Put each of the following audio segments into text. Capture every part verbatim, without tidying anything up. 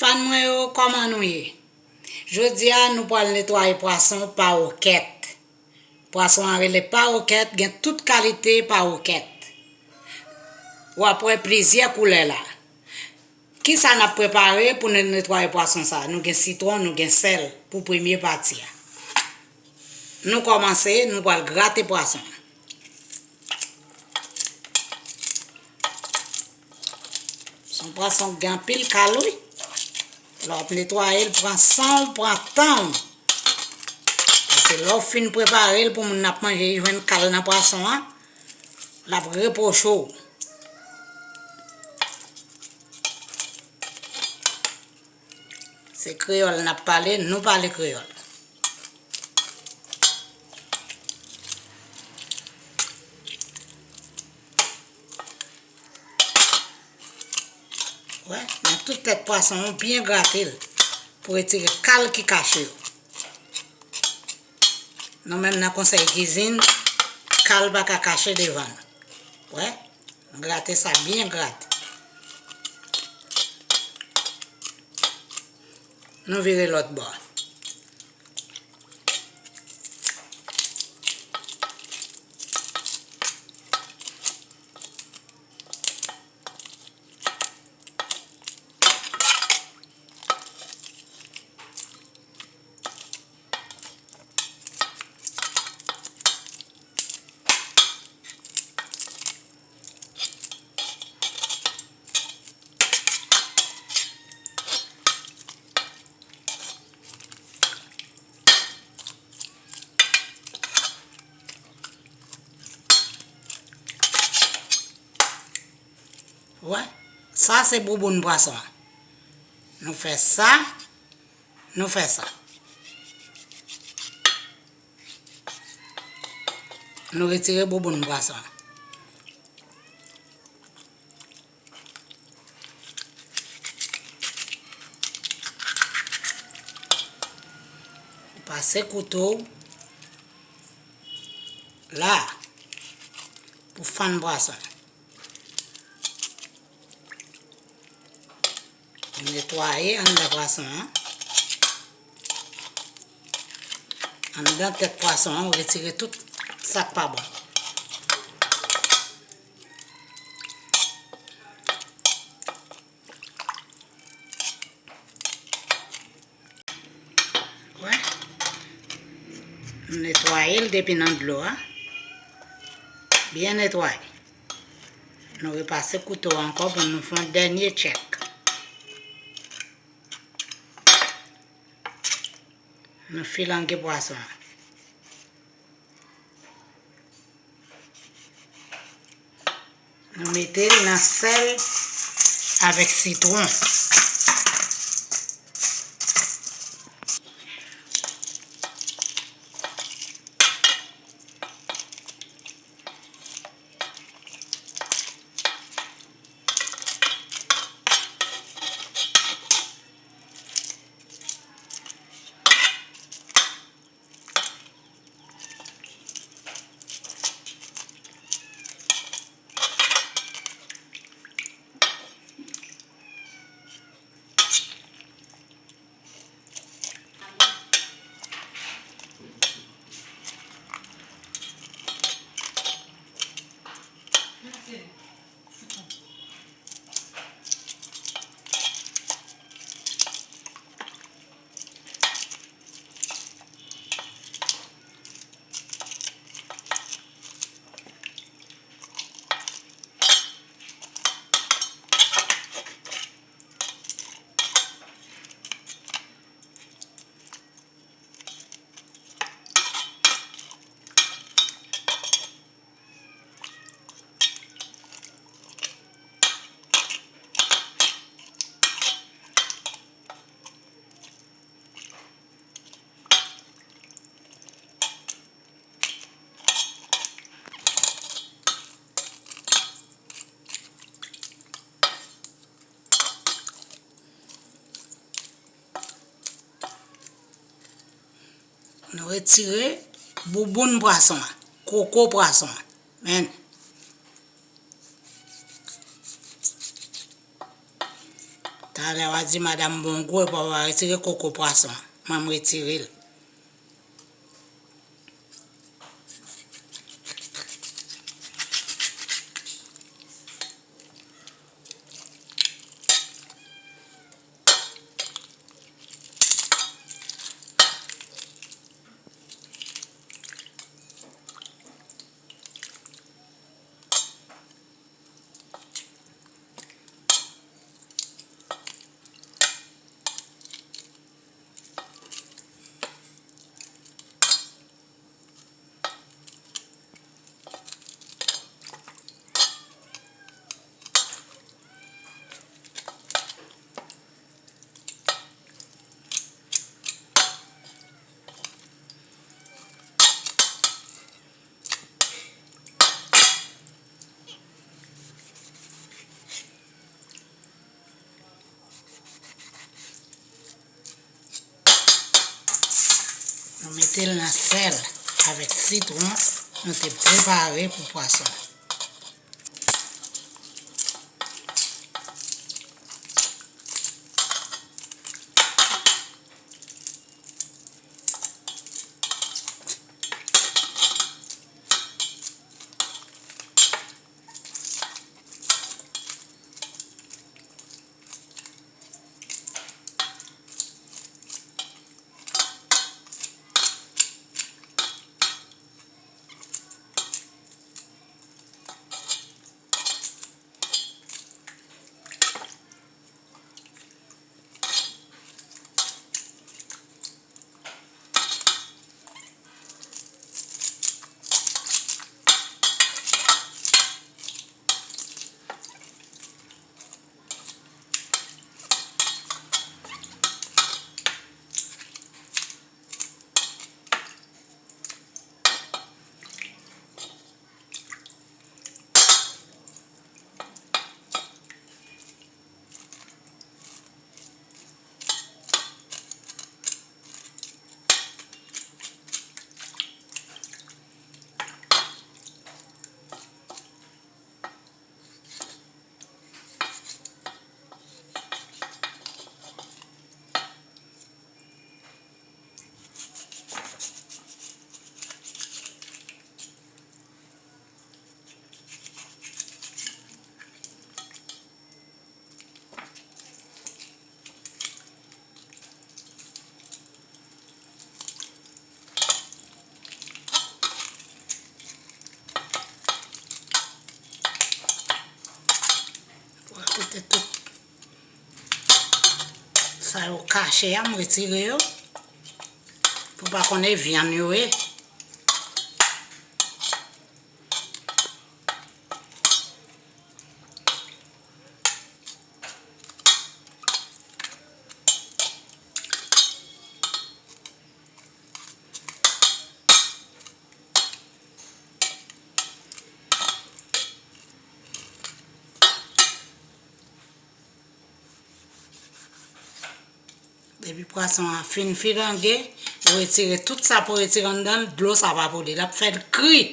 Fan mwen yo, kòman nou ye? Jodi a, nou pral netwaye pwason pa wokèt. Pwason an rele pa wokèt, gen tout kalite pa wokèt. W ap wè plizyè koulè la. Kisa n ap prepare pou nou netwaye pwason sa? Nou gen sitwon, nou gen sèl pou premye pati a. Nou kòmanse, nou pral grate pwason an. Se yon pwason k gen anpil kal, wi. Lè w ap netwaye l, pran san w, pran tan w. Paske lè w fin prepare l pou moun n ap manje, li jwenn kal nan pwason an, l ap repwoche w. Se kreyòl n ap pale, nou pale kreyòl. Wè, nan tout tèt pwason an, byen grate l pou retire kal ki kache yo. Nou menm nan konsèy kizin, kal pa ka kache devan nou. Wè, grate sa byen grate. Nou vire lòt bò. Wè, sa se bouboun pwason an. Nou fè sa, nou fè sa. Nou retire bouboun pwason an. Ou pase kouto w la pou fann pwason. Netwaye anndan pwason an. Anndan tèt pwason an, ou retire tout sa k pa bon. Wè. Nou netwaye l depi nan dlo a. Byen netwaye. Nou repase kouto a ankò pou nou fè yon dènye tchèk. Nou filange pwason an. Nou mete l nan sèl avèk sitwon. Nou retire bouboun pwason an, koko pwason an. Men. Talè w a di madanm bon gou, epi w a retire koko pwason. Mwen, m retire l. Nou mete l nan sèl avèk sitwon nou te prepare pou pwason. Pou kote tout sa yo kache a, m retire yo. Pou pa konnen vyann yo ye. Depi pwason an fin filange, ou retire tout sa pou retire anndan l, dlo sa pa pou li. L ap fè l kri.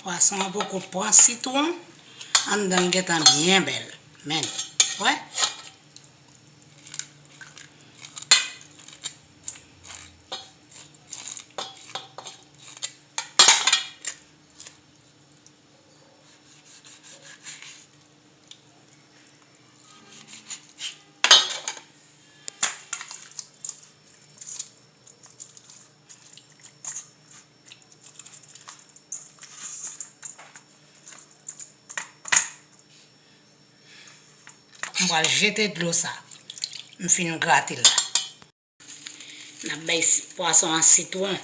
Pwason an poko pran sitwon, anndan l gentan byen bèl. Men, wè. M pral jete dlo sa. M fin grate l la. N ap bay si-, pwason an sitwon.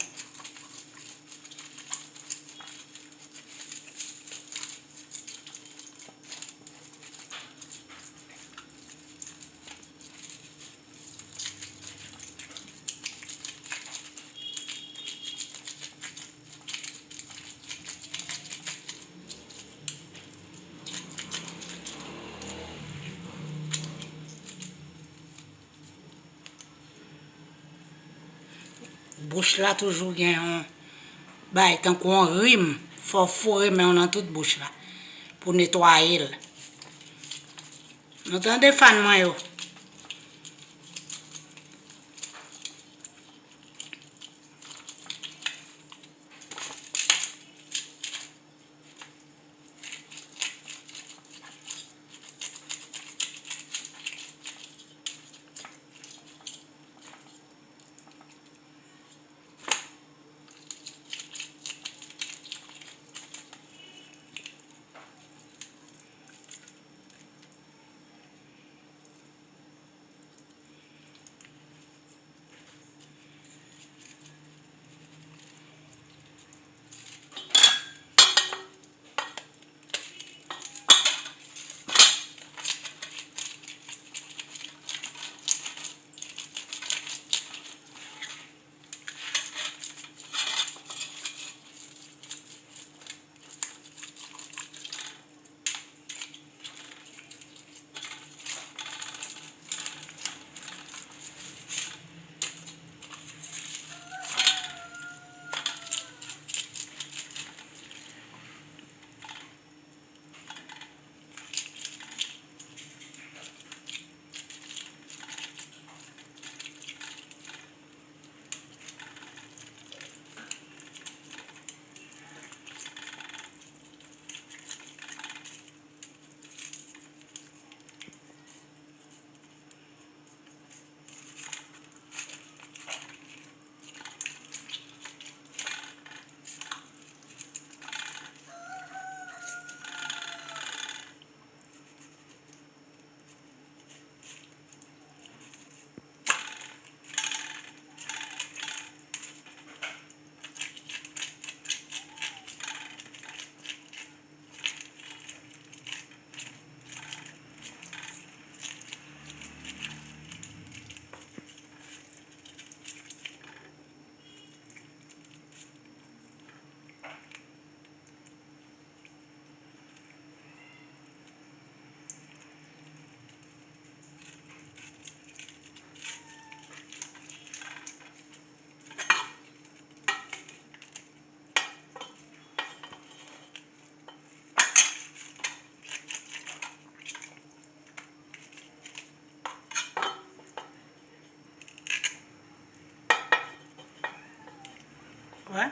Bouch la toujou gen yon bay tankou yon rim. Fò w foure men w nan tout bouch la pou netwaye l. Nou tande fan mwen yo. Wè.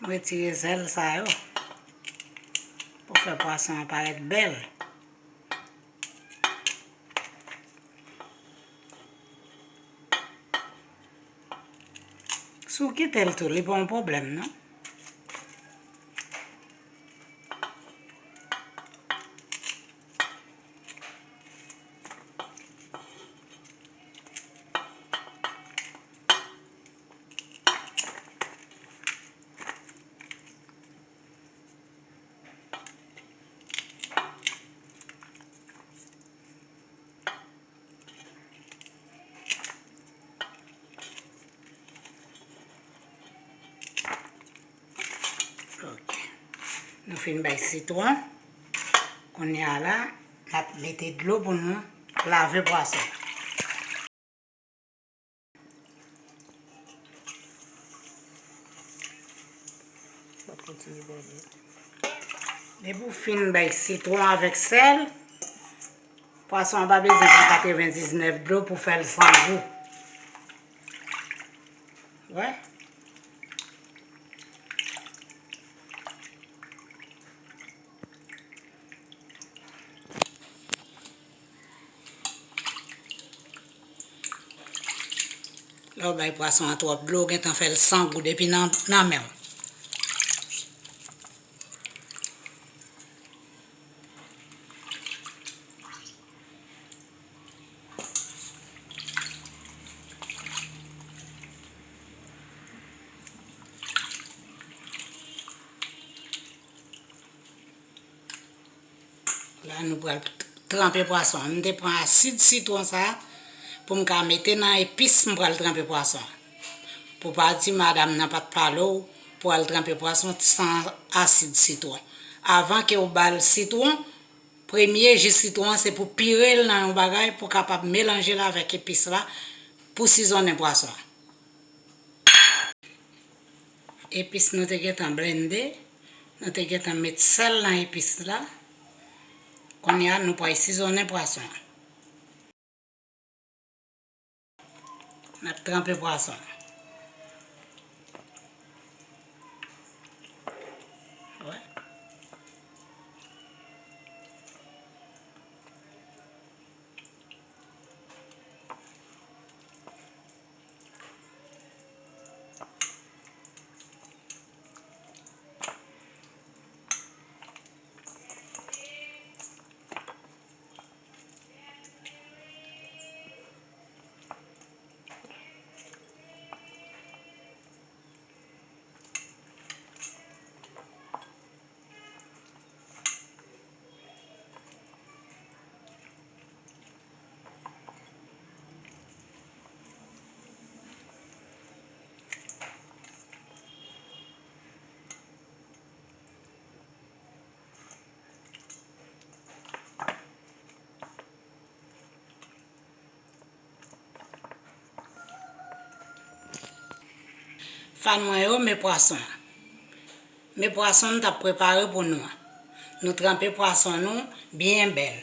M retire zèl sa yo pou fè pwason an parèt bèl. Si w kite l tou, li pa yon pwoblèm, non. Ok. Nou fin bay sitwon. Kounye a la, n ap mete dlo pou nou lave pwason. Depi w fin bay sitwon avèk sèl, pwason an pa bezwen pran katrevendiznèf dlo pou fè l san gou. Wè? Lè w bay pwason an twòp dlo, w gentan fè l san gou depi nan, nan men w. La, nou pral t-, tranpe pwason an. M te pran asid sitwon sa a pou m ka mete nan epis m pral tranpe pwason an. Pou pa di madanm nan pa t pale w pou al tranpe pwason san asid sitwon. Avan ke w ba l sitwon, premye ji sitwon an se pou pire l nan yon bagay pou kapab melanje l avèk epis la pou sizonnen pwason an. Epis nou te gentan blende, nou te gentan met sèl nan epis la. Kounye a, nou pral sizonnen pwason an. N ap tranpe pwason an. Wè. Fan mwen yo, men pwason an. Men pwason m t ap prepare pou nou an. Nou tranpe pwason nou byen bèl.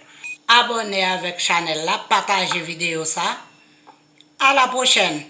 Abòne avèk chanèl la, pataje videyo sa. A la pwochèn!